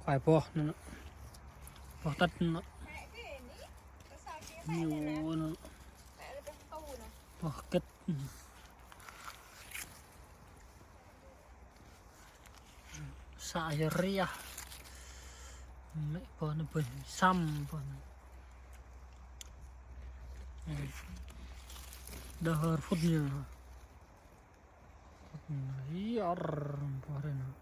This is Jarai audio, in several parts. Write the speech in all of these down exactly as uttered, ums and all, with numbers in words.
Pai boh anŭn. Boh tăt anŭn. Ñu anŭn. Boh kĕt. Sa yơh riah. Mĕ boh anŭn ƀơi săm boh anŭn. Đah rơphŭt ñu. Yơh, boh anŭn.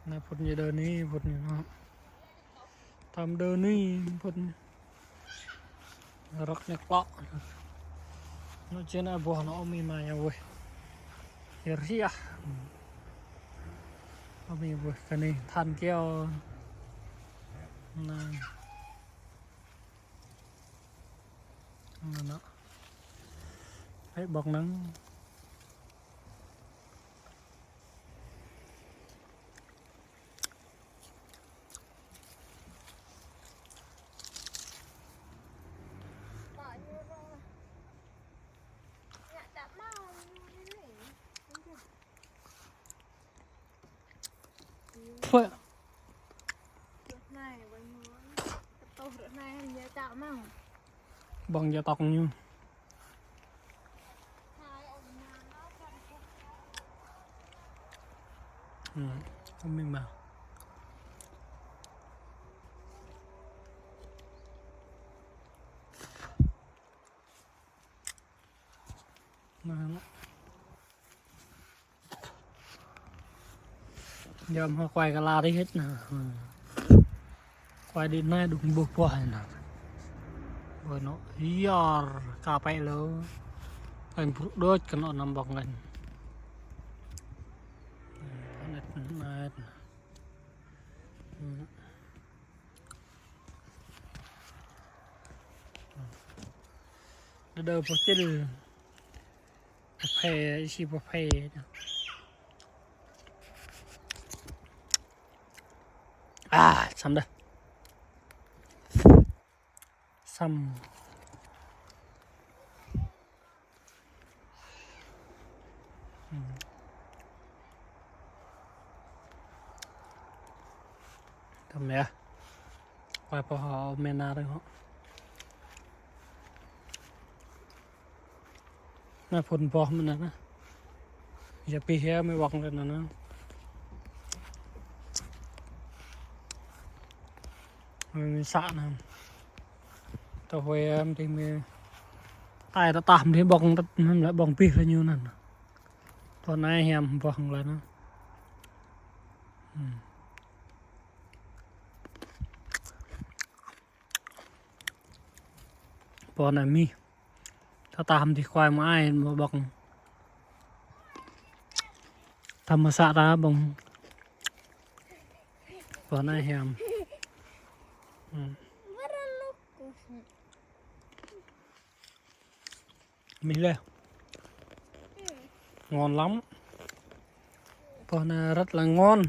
Anai phŭt ñu đơ anai, phŭt ñu anŭn. Tam đơ anai, phŭt ñu. Rơ̆k ñu klŏk. Anŭn čen anai boh anŭn ôh mĭ ma yơh weh. Yơh riah. Ôh mĭ weh kơ anai than keo. Anai. Anŭn anŭn. Hei, ƀơ̆ng anŭn. Pơ. Ƀơ̆ng jơtŏk ñu. Hmm, ôh mĭ ma. Anŭn. Yom hŏ kuai kơ la rih hĭt anŭn. Kuai đĭ anai đŭng ƀuh boh anŭn. Ƀơi anŭn yơh ka pĕ lu. Kơ anŭn brŭ đôč kơ anŭn năm ƀơ̆ng kơ anŭn. Anŭn anai. Đơ đơ boh čil. Boh phê, isi boh phê. A, săm đah. Săm. Hmm. Tăm yơh. Kuai pơ hŏ mena rơ̆ng hŏ. Anai phŭn boh mơ̆n anŭn. Yơh pih yơh mĭ wŏng lĕ anŭn. Mĭ sa anŭn. Tơ huai mơ̆n tih mĭ. Tai tơ tah mơ̆n tih ƀơ̆ng tơ̆t mơ̆n lĕ ƀơ̆ng pih lĕ ñu anŭn. Tơ anai hiam boh lĕ anŭn. Hmm. Boh anai mih. Tơdah hăm dih kuai mă ai mă ƀơ̆ng. Tơdah mă sa ta ƀơ̆ng. Boh anai hiam. Hmm. Mih lĕ. Ngon lắm. Boh anai rất là ngon.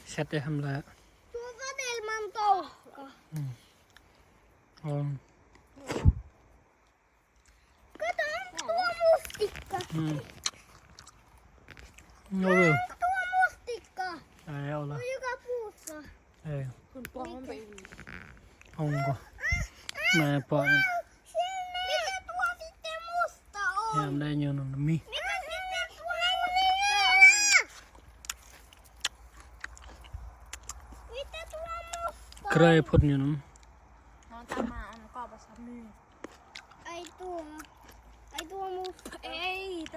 Set yơh hăm lĕ. Tua ka del mantau. Hmm. Ngon. Ka tong tua mustika. Hmm. Ngon. Tua mustika. Ai, Allah. Tua ka pusa. Ê. Hông kơ. Mẹ pơ̆. Hiam đe ñu anŭn mih. Krơi phŭt ñu anŭn.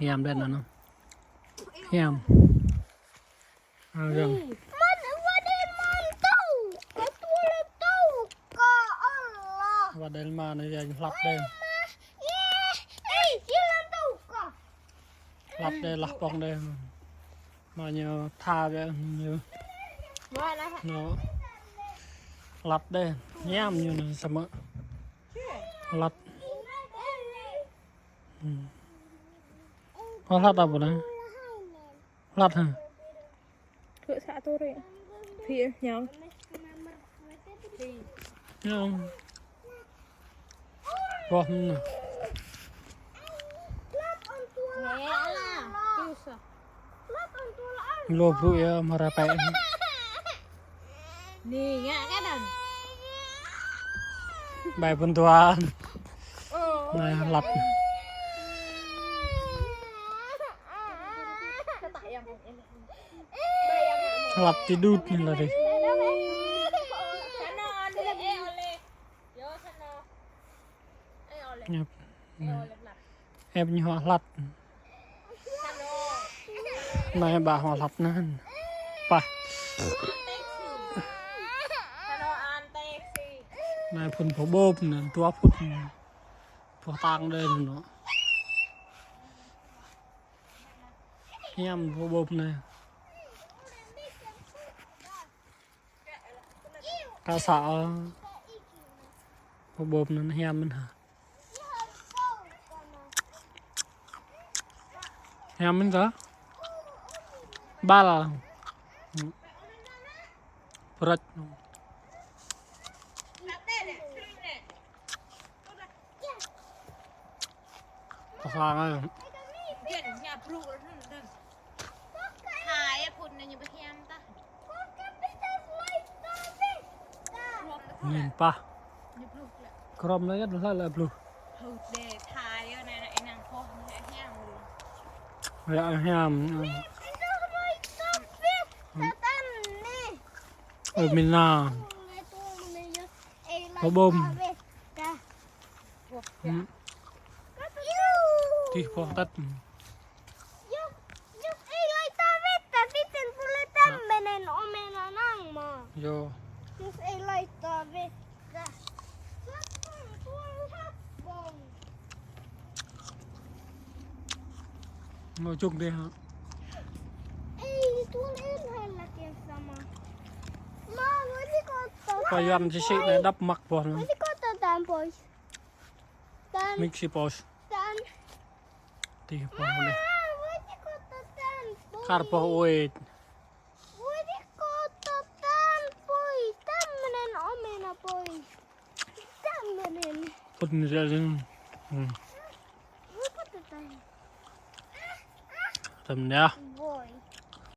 Hiam đe anŭn. Hiam. Ơ, găng. Măn, wa đen mantau. Ka tua lăm tau. Ka Allah. Wa đen mă anai yang hlăp đen. Ơ, ma. Ê, ê, yang lăm tau ka. Hlăp đen, lah pŏng đen. Mă ñu tha đen ñu. Wa lah. Ñu. Hlăp đen. Hiam ñu anŭn samơ̆. Hlăp. Hmm. Ơ, hlăp apa anai? Hlăp hă? Kơ sa turi. Phi ñang. Ñang. Wah, hmm. Nge ala. Phi sa. Lô brŭ yơh, mơ̆ rơpĕ. Nê, ngă kơ đăng. Bai pơntuan. Anai hlăt. Hlăt ti đut anai lah dih. Ñăp. Ĕp ñu hŏ hlăt. Anai ƀă hŏ hlăt anŭn. Pah. Anai phŭn pơƀôp anŭn, dua phŭn. Pơtang đơi anŭn. Hiam pơƀôp anai. Ka sa, ơ. Pơƀôp anŭn hiam mơ̆n hă? Hiam mơ̆n ta? Bal. Prăč. Pơhlang ai. Hai phŭn anai ñu pơhiam ta. Ñin pah. Krom anai yơh, lă lă bluh. Hơ̆t đe thai yơh, anai anai năng pơh anai hiam. Lă hiam. Ơ, mĭn na. Pơƀôp. Dih pơh tăt. Yơh, yơh, ih lơi ta wĕt, ta wĕt ten pule tam bơnên ômen anang mơ̆. Yơh. Yơh, ih lơi ta wĕt, ta. Ngô chung đê hă? Ih, tuan ih hai lăk yang sama. Ma, wajik kota. Pơyuan čih sĭ anai đăp măk boh anai. Wajik kota tam boy. Tam. Mik si pos. Tam. Ti pos boleh. Ma, wajik kota tam boy. Kar pos uit. Wajik kota tam boy. Tam menen ômen boy. Tam menen. Put ni dia jeng. Hmm. Wajik kota tam. Tam ya.